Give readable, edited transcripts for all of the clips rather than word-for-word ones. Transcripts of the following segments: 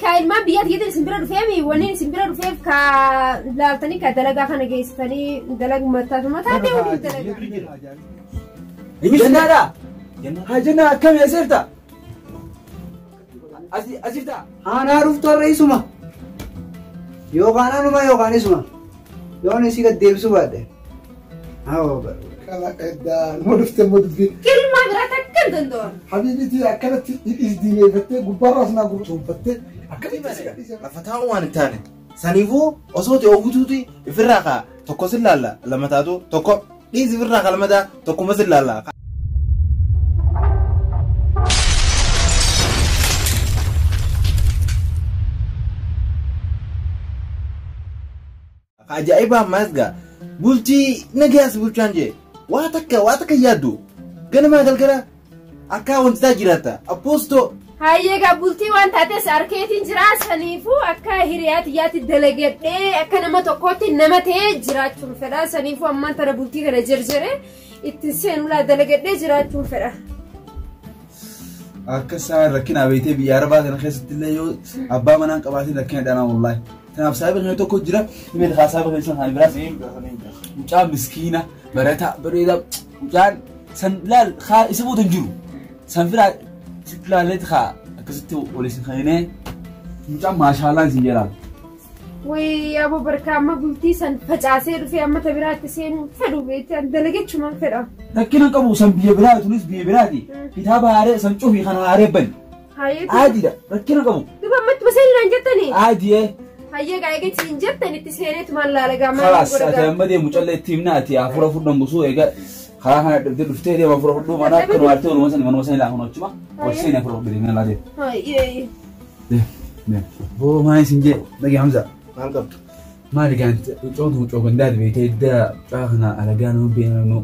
Ka ilmaan biyya tiyyatti isin bira dhufeemi wanni isin bira dhufeef ka laaltanii ka dalagaa kana geessitanii dalaguma taatuma taatee hundi dalagaa. Jannaadha. Haa jannaa akkami asirta? Asirta. Aanaa dhuftu har'a isuma. Yookaan anuma yookaan isuma. Yoon isii gad deebisuu baadhe. Haa Kala eddaa numa dhuftee immoo dubbiin. Kilmaa biraa takka hin danda'an. Habiibitii akkanatti hidhiis diimeeffattee gubbaarraas naa gurguunfattee akkamitti si gadhiise. Lafa taa'u waan hin taane. Saniifuu osoo ta'e ogutuuti ifirraa kaa tokko sin laalla lama taatu tokko dhiisi ifirraa kaa lama taa tokkuma sin laalla. Ajaa'iba ammaas gaa bultii nagayaas bulchaan jee waa takka yaaddu ganamaa galgala akka wanti jiraata appoostoo. Hayyee gaa bultii waan taates harkeetiin jira saniifuu akka hiriyaa xiyyaatti dalagadhee akka nama tokkootti nama ta'ee jiraachuun fedha saniifuu ammaan tana bultii kana jerjere ittiin seenulaa dalagadhee jiraachuun fedha. Akka isaan rakkina beektee biyya arabaa kana keessatti illee yoo abbaa manaan qabaatiin rakkina dhanaa wallaahi. Kanaaf saayiba keenya tokko jira dhibee kaa saayiba keenya kan biraas mucaa miskiina barataa bareedaa mucaan san laal kaa isa booda hin jiru san firaa sitti laalleeti kaa akkasitti wal isin kaninee mucaan maashaallaan isin jedhaan. Wayii aboo barkaa amma bultii san facaasee dhufee amma ta biraatti seenuu fedhu beekte an dalagachumaan fedha. Rakkina qabu san biyya biraati tunis biyya biraati kitaaba haaree san cufii kana haaree bani. Hayyee Aadiidha rakkina qabu. duba ammatti baseeninaan jettanii. Aadiyee. Hayyee gaa eegatti hin jettan itti seeneetumaan laala gaa maal خلاص godha gaa. ati amma deemu callee itti himna ati afura fudhan busuu eega karaa kana dhabdee dhuftee deema afura fudhuu mana akka nu arte waluma sani manuma sani laa kun achuma wal seeni afura fudhu deemee laa deem. Hayyee. Deem deem. Boo maal isin jee dhagi Hamza. Maal qabdu? Maali gaan coon kun coogandaati beektee idda mucaa kana alagaa nama beeknu.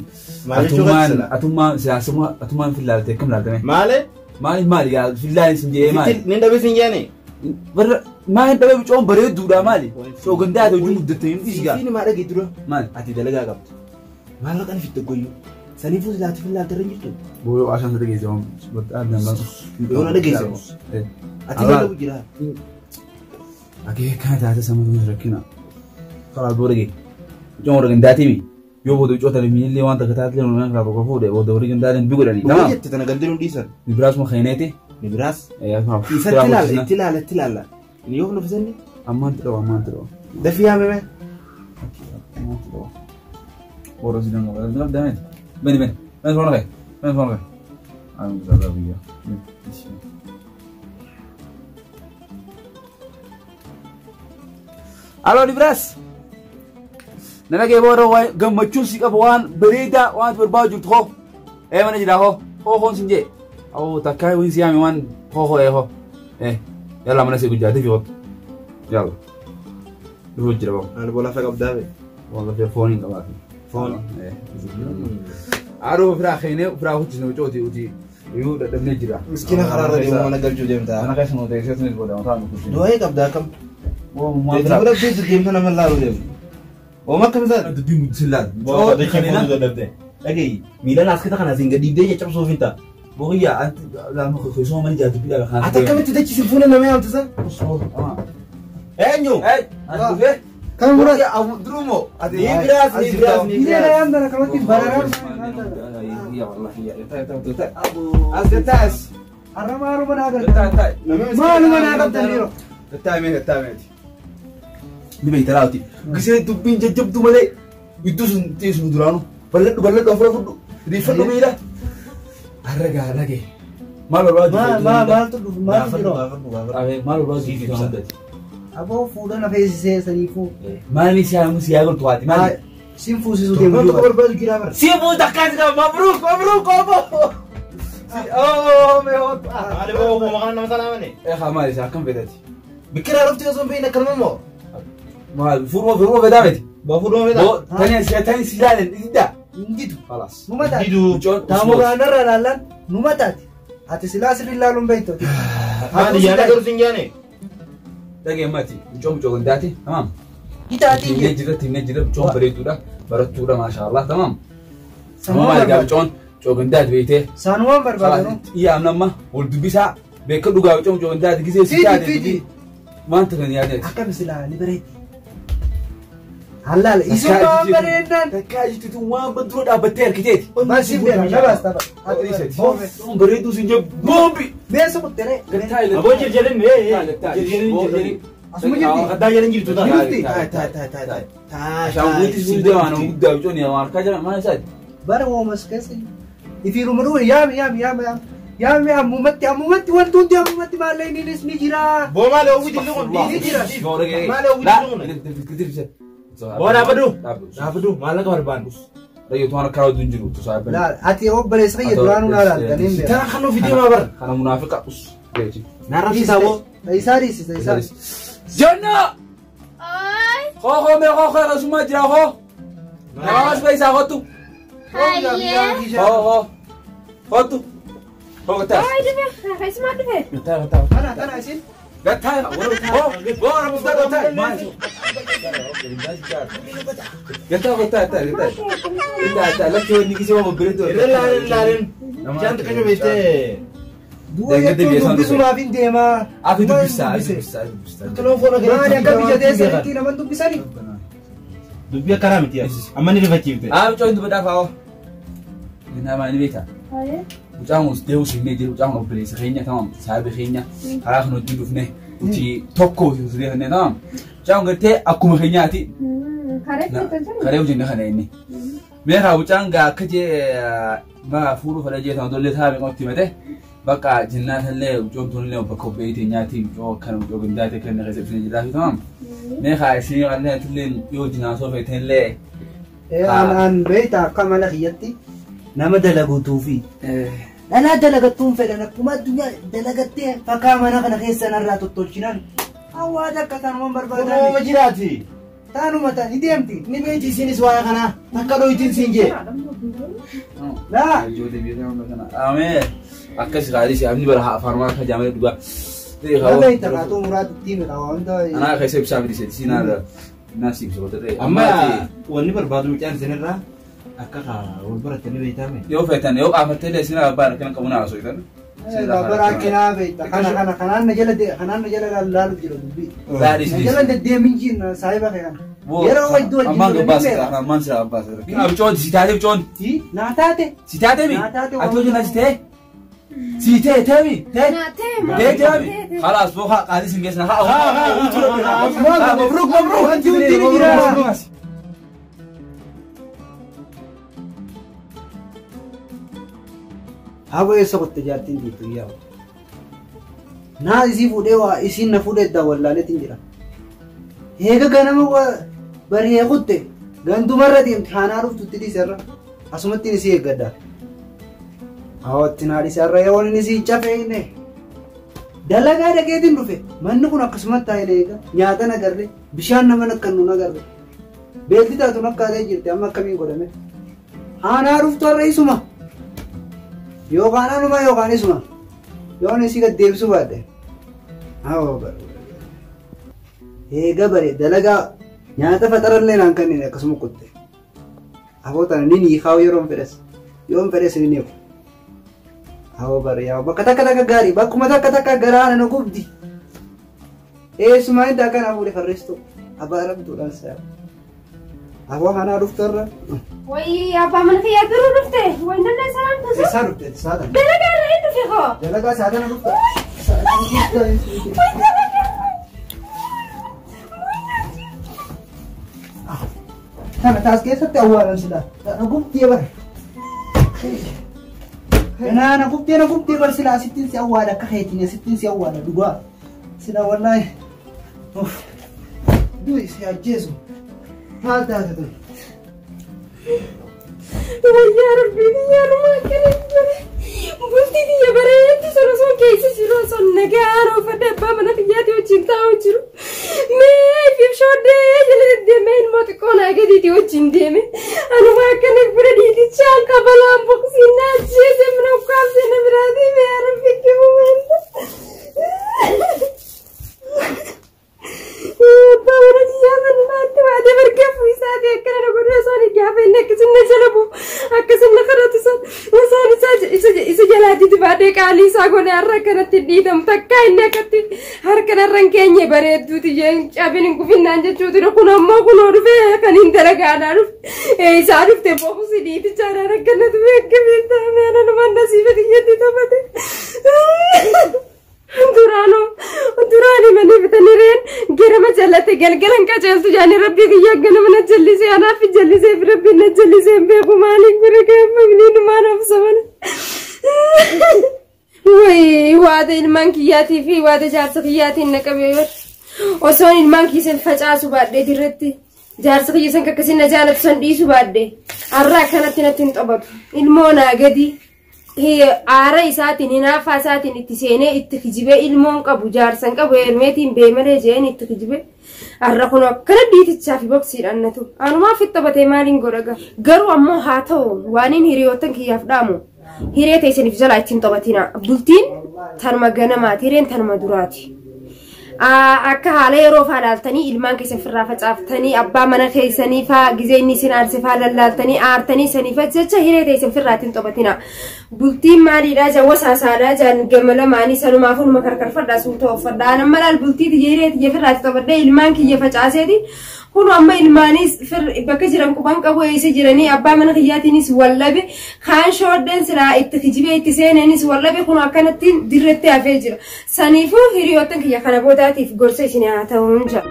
Maal jechuu Atummaan qabdi atummaan siyaasummaa atummaan fillaalte akkam laaltame. Maale? Maali maali gaa fillaan isin jee maali? Ni dhabe sin jeene? Barra maal dhabe coon bareedduudha maali? Coogandaati hojii guddattee hin dhiisgaa. Siin maa dhagee dura? Maali? Ati dalagaa qabdu. Maallaqa ni fitta goyyuu. Saniifuu silaati fillaalte irra hin jirtu. Boo ashaan sa dhageesse waan Yoo na dhageesse. Ati dhabu jira. Akee kana taate sama sun rakkina. Karaa boo dhagee. Mucaan warra gandaatiimi. Yoo booda ucoota miillee waan takka taatee nama karaa tokko fuudhe booda warri gandaatiin bi godhanii. Dhugaa Tamam. jette tana gandeen hin dhiisan. Ni biraasuma keeneeti. Ni biraas. Isatti ilaala itti ilaala itti ilaala. Inni yoo nuuf isanni Ammaan itti dhawa ammaan itti dhawa. dafii yaameme. Ammaan itti dhawa. Warra si dangaa warra dameeti. Bani bani. Bani foona kee. Bani foona kee. Alhamdulillah biyya. Aloo Nibras. Nana kee booda waan gammachuun si qaba waan bareedaa waan ati barbaadu jirtu hoo. Ee mana jira hoo. Hoo hoon sin jee. Awoo takkaa waan si yaame waan hoo hoo ee hoo. Ee yalla mana si gujjaatee fi hootu. Yalla. Dhufuu jira boo. Maal boo lafa qabdaa be. Waan lafee foon hin qabaatu. Foon. Ee. Aduu firaa keenee firaa hojjisne ucooti uti iyyuu dadhabnee jira. Miskiina karaarra deemu mana galchuu deemta. Mana keessa nu teessee tunis booda mataa nu kushine. Du'ee qabdaa akkam? Boo maal Deetii firaa. godhabdee deemta nama laalu deemu. Ooma akkam isaati? Dubbii guddisuu laata. Boo dadhabde. Dhagayi miilaan as kana siin gadi dhiibdee caccabsuuf hin ta'a. Booyyaa anti lama keessuma mana jaatu bidhaa kan. Ati akkamitti dachi fuula nama yaamtu san? Eenyu? Hey, as dhufee. Kan muraasa. Durumoo. Ati Ni biraas ni biraas ni Biyya biraas. yaam dana kanatti bararaa. As taas. Har'a maaluma naa qabdan? Maaluma naa qabdan yeroo? Ni beekta laati. Gisee dubbiin jajjabdu malee iddoo sun teessu duraanu balladhu balladhu afura fudhu riifadhu miila. Har'a gaa dhagee. Maal barbaadu? Maaltu dhufu maaltu Gaafadhu jiru? gaafadhu gaafadhu. Maal barbaadu? Aboo fuudha na feesisee saniifuu. Maali siyaa siyaa galtu haati maali? Sin fuusisuu Torban deemu tokko barbaadu jira bara. Si buuta akkas qaba mabruuk mabruuk obbo. Si oo mee hotu. Maali boo uumama kana nama salaamane? Eh haa maali isaa akkam fedhati? Biqiraa dhufti osoo hin beekne akkanuma moo? Maal fuudhuma fuudhuma fedhaa miti. Boo fuudhuma fedhaa? Boo tani tani si ilaalan idda. Hinditu. Khalaas. Numa taati. Diduu. Mucoon Taamugaanarra laallaan numa taati. Ati silaa sirri ilaaluun beektu. Maali yaada garuu sin jaane? Dhagee mati mucoon mucoo gandaati tamam. Itaatiin Tinnee jira tinnee jira mucoon bareeduudha barattuudha maashaallah tamam. Sanumaan Maali gaa barbaadu. mucoon mucoo gandaati beektee. Sanumaan barbaadu. Iyyaa amma wal dubbisaa beeka dhugaa mucoon mucoo gandaati gisee si Fidi taate fidi. Maanta kan yaadate. Akkam silaa ni bareeddi. Hallaala isuma bareedan. Takkaa jirtu waan badduu dhaabbattee harkiteeti. Maasiif deema shabaas tapha. Sun bareedduu siin jedhu boombi. Meesha kuttere. Aboo jirjirin jirjirin jirjirin. Asuma jirti. Addaa jedhan jirtu ta'a. Jirti. Taa'e taa'e taa'e taa'e. Ashaanguutti sun deemaa nama guddaa bicoon yaa waan harkaa jiran maal isaati? Bara oomas keessa ifiiruma dhufe yaami yaami yaami yaami yaami ammumatti ammumatti wanti hundi ammumatti maallee innis ni jira. Boo maal oowwi dilli kun? Ni jira. Maal oowwi dilli kun? Boo dhaabadhu. Dhaabadhu maallaqa barbaannu. Rayyootu waan akkanaa wajjin jiru tusaa eebban. Laal ati obboleessa kiyya duraanuu naa laaltaniin beeka. Tana kan nuuf deemaa bara. Kana munaafiqa us. Narrabsiisaa boo. Isaa dhiisisa isaa. Janna! Ay, Koo koo mee koo koo akkasuma jira koo. Namaas beesaa kottu. hayyee. Koo koo. Kottu. Koo gattaa. Ay, dhufe. Keessumaa dhufe. Gattaa gattaa. Kana kana isin. Gattaa. Koo koo ramsa gattaa. Maal? Gattaa gattaa gattaa gattaa. Gattaa gattaa lakkee wanni gisee waan babbareedduu. Irra laalin laalin. Bishaan xiqqoo beektee. Du'a jechuun dubbisumaaf hin deemaa. Ati dubbisaa ati dubbisaa ati dubbisaa. Toloo foon Maali akka biyya teessanitti naman dubbisani? Dubbii akkanaa miti yaa. Amma ni rifachiifte. Ah, mucaan dubbataa fa'aa. Nama ni beektaa? Mucaan kun deemus hin jiru mucaan kun obboleessa keenya tamam saahiba keenya karaa kan hojii dhufne nuti tokko hojii dhufne tamam. Mucaan gartee akkuma keenyaati Karee karee hojii kana inni. Mee haa mucaan gaa akka jee maa fuudhu fedha jee tamam tollee taa'ame qofti mate bakka jinnaa tallee mucaan tunillee bakka obboleetti teenyaati mucaan akkana mucaan gandaati akka inni keessa ibsine jiraafi tamam. Mee haa isin qallee tullee yoo jinaasoo feetenillee An an beektaa akka mala kiyyatti nama dalaguutuu fi dhalaa dalagattuun fedhan akkuma addunyaa dalagattee fakkaa mana kana keessa narraa tottolchinaan hawaasa akka tanumaan Uumama barbaadan jiraati. taanuma ta'an ni deemti. Ni beekti isinis waa'ee kanaa. Takka dhooytiin siin jee. Laa Ijoollee biyya kana amee akkas gaarii si amni bara afaan waan akka jaamee dhugaa. nama beektaa kaatuu muraatti miidha waan ta'eef. Anaa keessa ibsaa fi dhiseeti siinaa naa si ibsa ta'e. Amma wanni barbaadu mucaan isinirraa akka wal barattanii beektaame. Yoo feetan yoo qaafattee illee siinaa abbaa rakkina qabu naa osoo jedhan. Bara akkanaa beektaa kana kana kanaan na jala kanaan na jala laaluuf jira dubbii. Laalis Na jala deddeemin jiin saahiba kee kana. Yeroo hedduu wajjin Ammaan turre ni gabbaasa beeka. ammaan sira abbaasa. Abcoon si taatee abcoon Naa taate. si taatee mi? Naa taate Ati hojii na si ta'e? Si ta'e ta'e mi? Ta'e? Naa ta'e Ta'e ta'e mi? Khalaas boo haa qaadii sin geessina haa haa mabruuk mabruuk. Wanti hundi ni jira. Haboo eessa qotte jaartiin jirtu yaa. Naa isii fuudhee waa isiin na fuudhee iddaa wallaaleetiin jira. Eega ganama waa baree kutte gandumarra deemte haanaa dhuftutti dhiiserra asumattiin isii eeggadha. Hawatti naa dhiiserra yoo inni isii cafee inni dalagaa dhaqeetiin dhufe manni kun akkasumatti taa'ee eega nyaata nagarre bishaan nama nakkannu nagarre beelti taatu nakkaatee jirti amma akkamiin godhame. Haanaa dhuftu har'a isuma. Yookaan anuma yookaan isuma. Yoon isii gad deebisuu baadhe. Haa bare. Eega bare dalagaa nyaata faxarallee naan kanneen akkasuma kutte. Aboo tana ni niikaa yeroon fedhes. Yoon fedhes ni niiku. Haa bare yaa bakka takka takka gaarii bakkuma takka takka garaa na gubdi. Eessumaa inni akkana fuudhe farreestu abaaramtuudhaan saa. Aboo kanaa dhuftarra. Wayii abbaa mana kiyyaa biroo dhufte. Wayi namni salaam tasu. Eessaa dhufte saadana? Dalagaa irra hin dhufe koo. Dalagaa saadana dhufte. Wayi dalagaa. Tana taas keessatti awwaalan silaa. Tana gubdee bara. Kanaa na gubdee na gubdee bara silaa asittiin si awwaala akka keetiin asittiin si awwaala dhugaa. Silaa wallaahi. Uff. Du'i si ajjeesu. Maal taate tun? Wayyaa rabbii biyyaa rumaa akkana jira. Bultii biyya bareetti sun osoo keessa jiru osoo nagaa uffadha abbaa mana kiyyaatti wajjin taa'u jiru. Mee ifiif shooddee jala deddeemee ilmoo xiqqoo naa gadiiti wajjin deeme. Anuma akkana bira dhiitichaan qabalaan boqsiin naa ajjeese mana ukkaamsee na biraa deeme yaa rabbi kibu. Abbaa mana kiyyaa sana naatti waadee bargaafuu isaati akkana na godhu osoo ani gaafa inni akkasin na jala bu'u akkasin na kadhatu san osoo isaa jedhe. isa jalaa didibaadhee qaalii isaa godhe har'a akkanatti dhiitamu takkaa inni akkatti harka narra hin keenye bareedduuti jeen cabin hin kufinnaan jechuuti kun ammoo kunoo dhufee kan hin dalagaadhaa dhufe isaa dhufte bokusi dhiitichaadhaan akkanatti beekamee taa'ame anumaan nasiifa kiyyatti taphate. Duraanoo duraan himanii bitanii reen garama jallate galgalan qajeeltu jaanii rabbii kiyya ganama na jallisee anaaf jallisee fi rabbiin na jallisee hin beeku maaliin gure gaafamni numaan obsa mana. Wayi waada ilmaan kiyyaatii fi waada jaarsa kiyyaatiin na qabee yoo osoon ilmaan kiisan facaasu baadhee dirratti jaarsa kiyya san kakkasin na jaalatu san dhiisu baadhee har'a akkanatti natti hin taphatu ilmoo naa gadi. Aara isaatiin hinaaffaa isaatiin itti seenee itti kijibee ilmoon qabu jaarsan qabu heermeetiin beemalee jeen itti kijibee har'a kun akkana dhiitichaa fi boksiidhaan natu anumaaf itti taphatee maaliin godha garuu ammoo haa ta'u waaniin hiriyoottan kiyyaaf dhaamu hiree teessaniif jalaa ittiin taphatina bultiin tanuma ganamaati hireen tanuma duraati. Akka haala yeroo faa laaltanii ilmaan keessan firraa facaaftanii abbaa mana keessanii faa gizee inni isin aarse faa lallaaltanii aartanii saniif jecha hiree teessan firraa ittiin taphatina. Bultiin maaliidhaa jaan wasaasaadhaa jaan gama lamaanii sanumaaf hunuma karkarfadhaa suuta uffadhaa. Nama laal bultii tiyya hiree tiyya firraa itti taphadhee ilmaan kiyya facaaseeti. Kun amma ilmaanis bakka jiran quban qabu eessa jiranii abbaa mana kiyyaatiinis wallabe kaan shoodheen silaa itti kijibee itti seeneenis wallabe kun akkanatti dirretti hafee jira. Saniifuu hiriyoottan kiyya kana boodaatiif gorsa isin haa ta'uun jira.